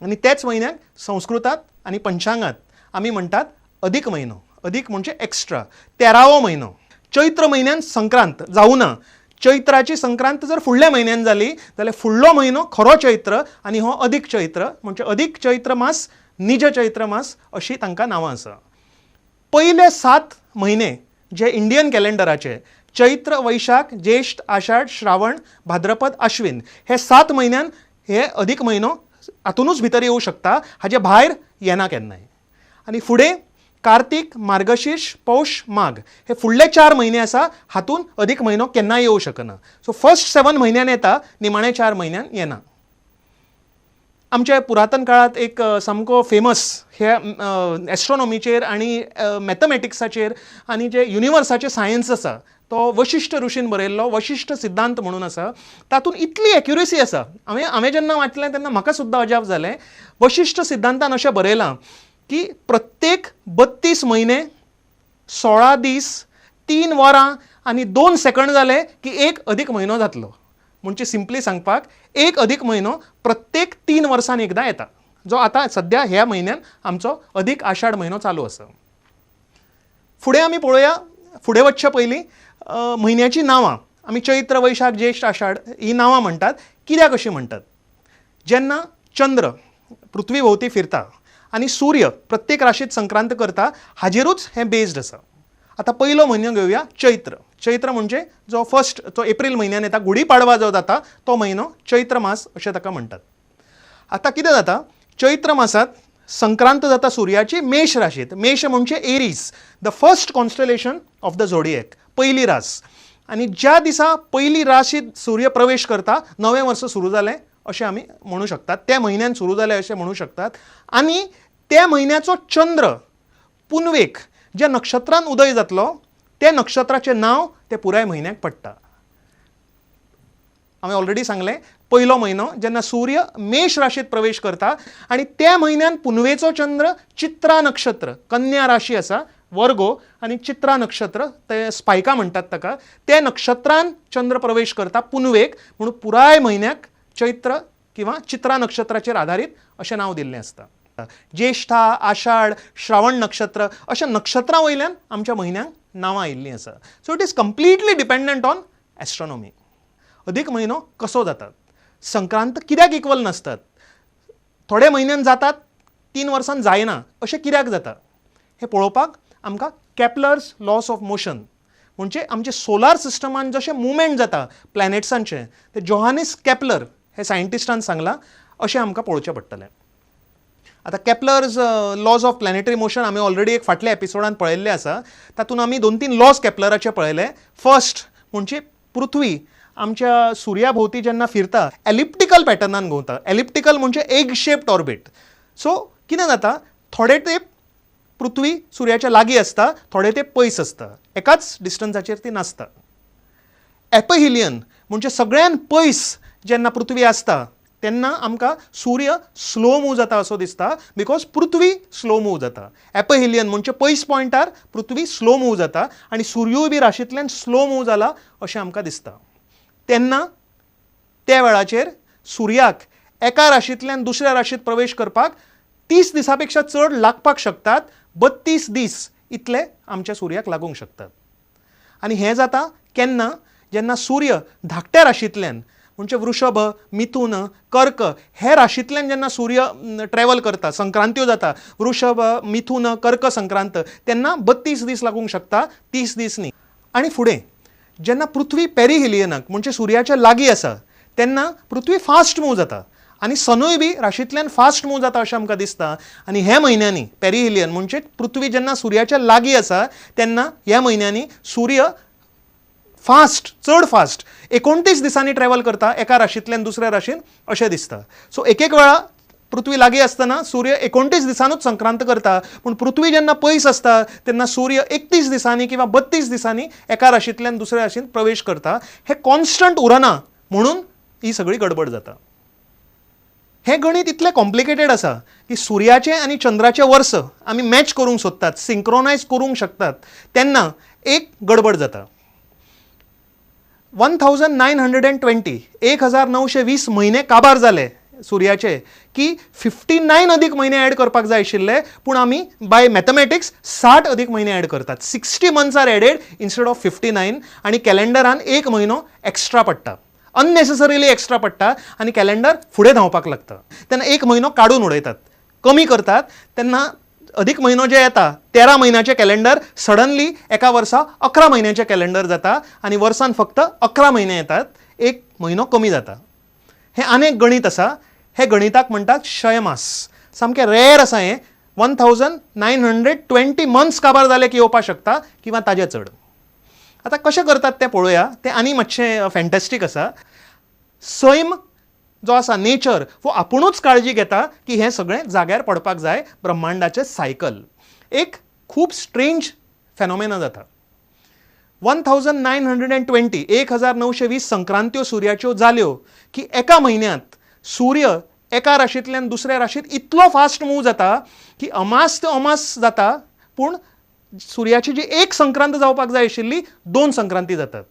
आनी त्याच म्हयन्याक संस्कृतांत आनी पंचांगांत आमी म्हणटात अधीक म्हयनो. अधीक म्हणजे एक्स्ट्रा, 13वो म्हयनो. चैत्र म्हयन्यान संक्रांत जावना. चैत्राची संक्रांत जर फुडल्या म्हयन्यान जाली जाल्यार फुडलो म्हयनो खरो चैत्र आनी हो अधीक चैत्र, म्हणजे अधीक चैत्र मास, निज चैत्र मास अशी तांकां नांवां आसा. पयले 7 म्हयने जे इंडियन कॅलेंडराचे, चैत्र, वैशाख, ज्येष्ठ, आषाढ, श्रावण, भाद्रपद, आश्विन, हे 7 म्हयन्यान हे अधीक म्हयनो हातूनच भितर येवं शकता, हाजे भायर येना केन्नाय. आनी फुडें कार्तीक, मार्गशीर्ष, पौष, माघ हे फुडले 4 म्हयने आसा, हातून अधीक म्हयनो केन्नाय येवं शकना. सो फर्स्ट 7 म्हयन्यान येता, निमाणे 4 म्हयन्यान येना. आमच्या पुरातन काळांत एक सामको फेमस हे एस्ट्रोनॉमीचेर आनी मॅथमॅटिक्साचेर आनी जे युनिवर्साचे सायन्स आसा तो वशिश्ठ ऋषीन बरयल्लो वशिश्ठ सिद्धांत म्हणून आसा. तातूंत इतली एक्युरेसी आसा, हांवें जेन्ना वाचलें तेन्ना म्हाका सुद्दां अजाप जालें. वशिश्ठ सिद्धांतान अशें बरयलां की प्रत्येक 32 म्हयने 16 दीस 3 वरां आनी 2 सेकंड जाले की एक अधीक म्हयनो जातलो. म्हणजे सिंपली सांगपाक, एक अधीक म्हयनो प्रत्येक 3 वर्सान एकदां येता, जो आतां सद्या ह्या म्हयन्यान आमचो अधीक आषाढ म्हयनो चालू आसा. फुडें आमी पळोवया. फुडें वचचे पयलीं म्हयन्याचीं नांवां आमी चैत्र, वैशाख, ज्येष्ठ, आषाढ ही नांवां म्हणटात, कित्याक अशीं म्हणटात? जेन्ना चंद्र पृथ्वी भोंवती फिरता आनी सूर्य प्रत्येक राशींत संक्रांत करता, हाजेरूच हें बेज्ड आसा. आतां पयलो म्हयनो घेवया, चैत्र. चैत्र म्हणजे जो फर्स्ट, जो एप्रील म्हयन्यान येता, गुडी पाडवा जो जाता तो म्हयनो चैत्र मास अशें ताका म्हणटात. आतां कितें जाता, चैत्र मासांत संक्रांत जाता सुर्याची मेष राशींत. मेष म्हणजे Aries, the first constellation of the zodiac, पयली रास. आनी ज्या दिसा पयली राशींत सूर्य प्रवेश करता, नवें वर्स सुरू जालें अशें आमी म्हणू शकतात, त्या म्हयन्यान सुरू जालें अशें म्हणू शकतात. आनी त्या म्हयन्याचो चंद्र पुनवेक ज्या नक्षत्रान उदय जातलो त्या नक्षत्राचें नांव ते पुराय म्हयन्याक पडटा. हांवें ऑलरेडी सांगलें, पयलो म्हयनो जेन्ना सूर्य मेष राशींत प्रवेश करता आनी त्या म्हयन्यान पुनवेचो चंद्र चित्रा नक्षत्र, कन्या राशी आसा वर्गो आनी चित्रा नक्षत्र ते स्पायका म्हणटात ताका, त्या नक्षत्रान चंद्र प्रवेश करता पुनवेक, म्हणून पुराय म्हयन्याक चैत्र किंवा चित्रा नक्षत्राचेर आदारीत अशें नांव दिल्लें आसता. ज्येष्ठा, आषाढ, श्रावण नक्षत्र अशा नक्षत्रां वयल्यान आमच्या म्हयन्यांक नांवां आयिल्लीं आसा. So it is completely dependent on astronomy. अधीक म्हयनो कसो जातात, संक्रांत कित्याक इक्वल नासतात, थोडे म्हयन्यान जातात, 3 वर्सान जायना, अशें कित्याक जाता, हें पळोवपाक आमकां केपलर्स लॉस ऑफ मोशन, म्हणजे आमचे सोलार सिस्टमान जशें मुवमेंट जाता प्लॅनेट्सांचें, ते जोहानीस केपलर हे सायंटिस्टान सांगलां अशें आमकां पळोवचें पडटलें. आतां Kepler's laws of planetary motion आमी ऑलरेडी एक फाटल्या एपिसोडान पळयल्लें आसा. तातूंत आमी 2-3 लॉज केपलराचे पळयले. फर्स्ट म्हणजे पृथ्वी आमच्या सुर्या भोंवती जेन्ना फिरता, एलिप्टिकल पॅटर्नान घुंवता. एलिप्टिकल म्हणजे एग शेप्ड ऑर्बिट. सो कितें जाता, थोडे तेंप पृथ्वी सुर्याच्या लागीं आसता, थोडे तेंप पयस आसता, एकाच डिस्टन्साचेर ती नासता. एपहिलियन म्हणजे सगळ्यान पयस जेन्ना पृथ्वी आसता तेन्ना आमकां सूर्य स्लो मूव जाता असो दिसता, because Prithvi slow move जाता. एपहिलियन म्हणजे पयस पॉयंटार पृथ्वी स्लो मूव जाता आनी सुर्यूय बी राशींतल्यान स्लो मूव जाला अशें आमकां दिसता. तेन्ना त्या वेळाचेर सुर्याक एका राशींतल्यान दुसऱ्या राशींत प्रवेश करपाक 30 दिसां पेक्षा चड लागपाक शकतात. 32 दीस इतले आमच्या सुर्याक लागूंक शकतात. आनी हें जाता केन्ना, जेन्ना सूर्य धाकट्या राशींतल्यान, म्हणजे वृषभ, मिथून, कर्क हे राशींतल्यान जेन्ना सूर्य ट्रॅवल करता, संक्रांत्यो जाता, वृषभ, मिथून, कर्क संक्रांत, तेन्ना 32 दीस लागूंक शकता, 30 दीस न्ही. आनी फुडें जेन्ना पृथ्वी पेरिहिलियनाक, म्हणजे सुर्याच्या लागीं आसा, तेन्ना पृथ्वी फास्ट मूव जाता आनी सनूय बी राशींतल्यान फास्ट मूव जाता अशें आमकां दिसता. आनी ह्या म्हयन्यांनी पेरिहिलियन म्हणजे पृथ्वी जेन्ना सुर्याच्या लागीं आसा तेन्ना ह्या म्हयन्यांनी सूर्य फास्ट, चड फास्ट 29 दिसांनी ट्रॅवल करता एका राशींतल्यान दुसऱ्या राशीन अशें दिसता. सो एक एक वेळा पृथ्वी लागीं आसतना सूर्य 29 दिसांनूच संक्रांत करता, पूण पृथ्वी जेन्ना पयस आसता तेन्ना सूर्य 31 दिसांनी किंवा 32 दिसांनी एका राशींतल्यान दुसऱ्या राशींत प्रवेश करता. हें कॉन्स्टंट उरना म्हणून ही सगळी गडबड जाता. हें गणीत इतलें कॉम्प्लिकेटेड आसा की सुर्याचें आनी चंद्राचें वर्स आमी मॅच करूंक सोदतात, सिंक्रोनायज करूंक शकतात, तेन्ना एक गडबड जाता. 1920, 1920 म्हयने काबार जाले सुर्याचे की 59 अदीक म्हयने एड करपाक जाय आशिल्ले, पूण आमी बाय मॅथमॅटिक्स 60 अदीक म्हयने एड करतात. 60 months are added instead of 59 आनी कॅलेंडरान एक म्हयनो एक्स्ट्रा पडटा, अननेसेसरीली एक्स्ट्रा पडटा आनी कॅलेंडर फुडें धांवपाक लागता. तेन्ना एक म्हयनो काडून उडयतात, कमी करतात. तेन्ना अदीक म्हयनो जे येता, 13 म्हयन्याचें कॅलेंडर सडनली एका वर्सा 11 म्हयन्याचें कॅलेंडर जाता आनी वर्सान फक्त 11 म्हयने येतात, एक म्हयनो कमी जाता. हें आनीक गणीत आसा. हे गणिताक म्हणटात क्षयमास. सामकें रेर आसा हें. 1920 मंथ्स काबार जाले की येवपाक शकता किंवा ताजे चड. आतां कशें करतात तें पळोवया. तें आनी मातशें फॅन्टॅस्टीक आसा. सैम जो आसा, नेचर, हो आपुणूच काळजी घेता की हें सगळें जाग्यार पडपाक जाय. ब्रह्मांडाचें सायकल एक खूब स्ट्रेंज फेनोमेना जाता. 1920, 1920 संक्रांत्यो सुर्याच्यो जाल्यो की एका म्हयन्यांत सूर्य एका राशींतल्यान दुसऱ्या राशींत इतलो फास्ट मूव जाता की अमास ते अमास जाता, पूण सुर्याची जी एक संक्रांत जावपाक जाय आशिल्ली, दोन संक्रांती जातात.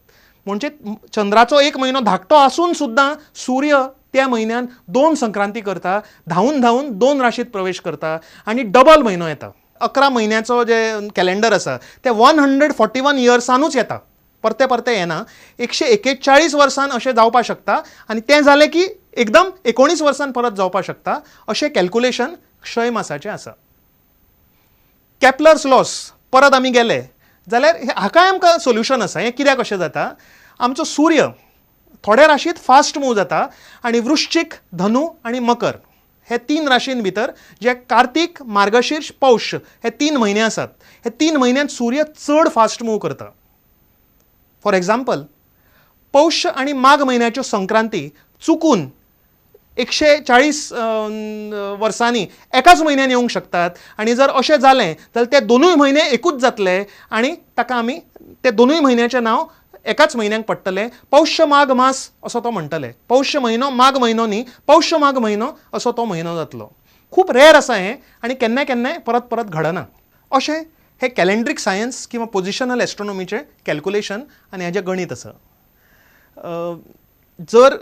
म्हणजे चंद्राचो एक म्हयनो धाकटो आसून सुद्दां सूर्य त्या म्हयन्यान दोन संक्रांती करता, धांवून धांवून दोन राशींत प्रवेश करता आनी डबल म्हयनो येता. 11 म्हयन्याचो जे कॅलेंडर आसा तें 141 इयर्सानूच येता, परते परते येना. 141 वर्सान अशें जावपाक शकता आनी तें जालें की एकदम 19 वर्सान परत जावपाक शकता. अशें कॅल्कुलेशन क्षयमासाचें आसा. केपलर्स लॉस परत आमी गेले जाल्यार हाकाय आमकां सोल्युशन आसा. हें कित्याक अशें जाता? आमचो सूर्य थोड्या राशींत फास्ट मूव जाता आनी वृश्चिक, धनू आनी मकर हे तीन राशीं भितर जे कार्तीक, मार्गशीर्ष, पौष हे 3 म्हयने आसात, हे 3 म्हयन्यांत सूर्य चड फास्ट मूव करता. फॉर एग्जाम्पल, पौष आनी माघ म्हयन्याच्यो संक्रांती चुकून 140 वर्सांनी एकाच म्हयन्यान येवंक शकतात आनी जर अशें जालें जाल्यार ते दोनूय म्हयने एकूच जातले आनी ताका आमी ते दोनूय म्हयन्याचें नांव एकाच म्हयन्याक पडटलें. पौष माघ मास असो तो म्हणटले. पौष म्हयनो माघ म्हयनो न्ही, पौष माघ म्हयनो असो तो म्हयनो जातलो. खूब रेर आसा हें आनी केन्ना केन्नाय परत परत घडना. अशें हें कॅलेंड्रीक सायन्स किंवा पोजिशनल एस्ट्रोनॉमीचें कॅल्कुलेशन आनी हेजें गणीत आसा. जर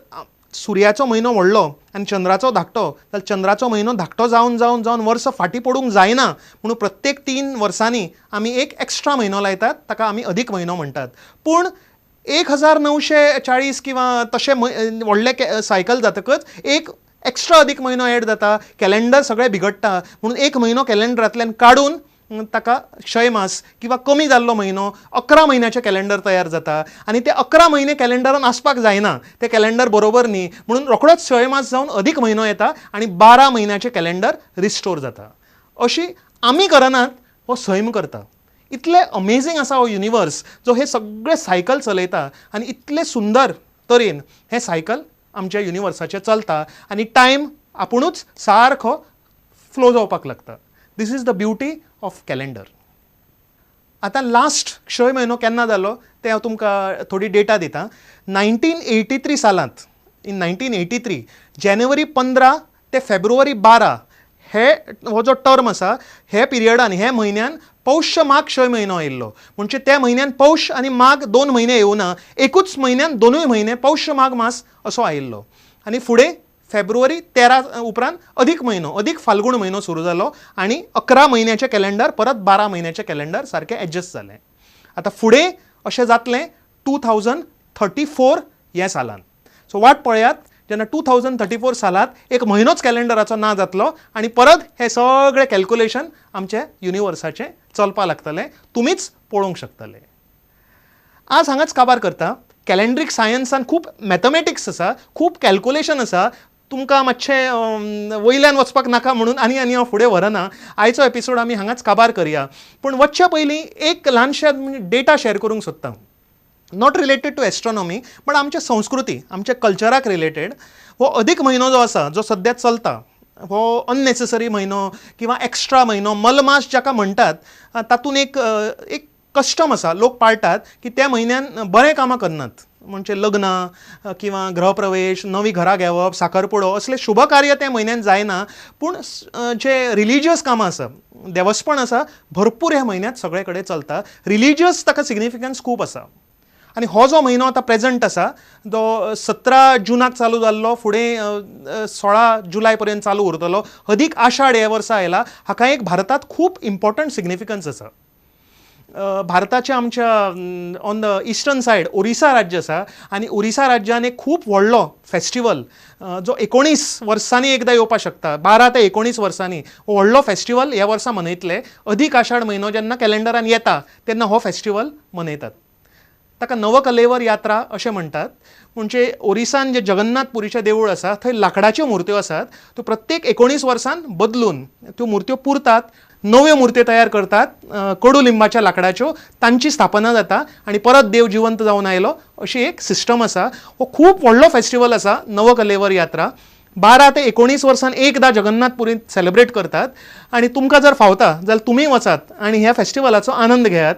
सुर्याचो म्हयनो व्हडलो आनी चंद्राचो धाकटो जाल्यार चंद्राचो म्हयनो धाकटो जावन जावन जावन वर्स फाटीं पडूंक जायना म्हणून प्रत्येक 3 वर्सांनी आमी एक एक्स्ट्रा म्हयनो लायतात, ताका आमी अदीक म्हयनो म्हणटात. पूण 1940 किंवा तशें व्हडलें सायकल जातकच एक एक्स्ट्रा अदीक म्हयनो एड जाता, कॅलेंडर सगळें बिगडटा. म्हणून एक म्हयनो कॅलेंडरांतल्यान काडून ताका क्षयमास किंवा कमी जाल्लो म्हयनो, 11 म्हयन्याचें कॅलेंडर तयार जाता आनी ते 11 म्हयने कॅलेंडरान आसपाक जायना, ते कॅलेंडर बरोबर न्ही म्हणून रोखडोच क्षयमास जावन अदीक म्हयनो येता आनी 12 म्हयन्याचें कॅलेंडर रिस्टोर जाता. अशी आमी करनात, हो सैम करता. इतलें अमेजींग आसा हो युनिवर्स जो हे सगळे सायकल चलयता आनी इतले सुंदर तरेन हें सायकल आमच्या युनिवर्साचें चलता आनी टायम आपुणूच सारको फ्लो जावपाक लागता. This is the beauty of calendar. आतां लास्ट क्षय म्हयनो केन्ना जालो तें हांव तुमकां थोडी डेटा दिता. 1983 सालांत, इन 1983 जानेवारी 15 ते फेब्रुवारी 12 हे हो जो टर्म आसा, हे पिरियडान, हे म्हयन्यान पौष माघ क्षय म्हयनो आयिल्लो. म्हणजे त्या म्हयन्यान पौष आनी माघ 2 म्हयने येवना, एकूच म्हयन्यान दोनूय म्हयने पौष माघ मास असो आयिल्लो. आनी फुडें फेब्रुवारी 13 उपरांत अदीक म्हयनो, अदीक फाल्गूण म्हयनो सुरू जालो आनी 11 म्हयन्याचें कॅलेंडर परत 12 म्हयन्याचें कॅलेंडर सारकें एडजस्ट जालें. आतां फुडें अशें जातलें 2034 ह्या सालान. सो वाट पळयात जेन्ना 2034 सालांत एक म्हयनोच कॅलेंडराचो ना जातलो आनी परत हें सगळें कॅल्कुलेशन आमचें युनिवर्साचें चलपाक लागतलें, तुमीच पळोवंक शकतले. आज हांगाच काबार करता. कॅलेंड्रीक सायन्सान खूब मॅथमॅटिक्स आसा, खूब कॅल्कुलेशन आसा. तुमकां मातशें वयल्यान वचपाक नाका म्हणून आनी आनी हांव फुडें व्हरना. आयचो एपिसोड आमी हांगाच काबार करया, पूण वचच्या पयलीं एक ल्हानशें डेटा शेअर करूंक सोदता, not related to astronomy पण आमच्या संस्कृती, आमच्या कल्चराक रिलेटेड. हो अदीक म्हयनो जो आसा, जो सद्या चलता, हो अननेसेसरी म्हयनो किंवा एक्स्ट्रा म्हयनो, मलमास जाका म्हणटात, तातूंत एक एक कस्टम आसा, लोक पाळटात की त्या म्हयन्यान बरें कामां करनात. म्हणजे लग्नां किंवा गृहप्रवेश, नवीं घरां घेवप, साखरपुडो असले शुभ कार्य त्या म्हयन्यान जायना. पूण जे रिलिजियस कामां आसा, देवस्पण आसा, भरपूर ह्या म्हयन्यांत सगळे कडेन चलता. रिलिजियस ताका सिग्निफिकन्स खूब आसा. आनी हो जो म्हयनो आतां प्रेजंट आसा जो 17 जुनाक चालू जाल्लो, फुडें 16 जुलय पर्यंत चालू उरतलो. अदीक आषाढ हे वर्सा आयला. हाका एक भारतांत खूब इम्पॉर्टंट सिग्निफिकन्स आसा. भारताच्या आमच्या on the eastern side Orissa राज्य आसा आनी ओरिसा राज्यान एक खूब व्हडलो फेस्टिवल जो 19 वर्सांनी एकदां येवपाक शकता, 12 ते 19 वर्सांनी हो व्हडलो फेस्टिवल ह्या वर्सा मनयतले. अदीक आषाढ म्हयनो जेन्ना कॅलेंडरान येता तेन्ना हो फेस्टिवल मनयतात. ताका नवकलेवर यात्रा अशें म्हणटात. म्हणजे ओरिसान जें जगन्नाथपुरीचें देवूळ आसा थंय लांकडाच्यो मुर्त्यो आसात, त्यो प्रत्येक 19 वर्सान बदलून त्यो मुर्त्यो पुरतात, नव्यो मुर्त्यो तयार करतात कडुलिंबाच्या लांकडाच्यो, तांची स्थापना जाता आनी परत देव जिवंत जावन आयलो अशी एक सिस्टम आसा. हो खूब व्हडलो फेस्टिवल आसा नवकलेवर यात्रा. 12 ते 19 वर्सान एकदां जगन्नाथपुरींत सेलिब्रेट करतात आनी तुमकां जर फावता जाल्यार तुमी वचात आनी ह्या फेस्टिवलाचो आनंद घेयात.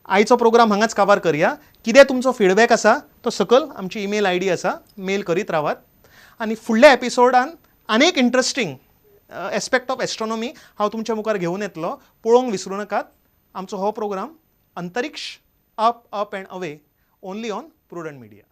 आयचो प्रोग्राम हांगाच काबार करया. कितें तुमचो फिडबॅक आसा तो सकयल आमची ईमेल I D आसा, मेल करीत रावात. आनी फुडल्या एपिसोडान आनीक इंट्रस्टींग एस्पेक्ट ऑफ एस्ट्रॉनॉमी हांव तुमच्या मुखार घेवन येतलो. पळोवंक विसरूं नाकात आमचो हो प्रोग्राम अंतरिक्ष up up and away, only on Prudent Media.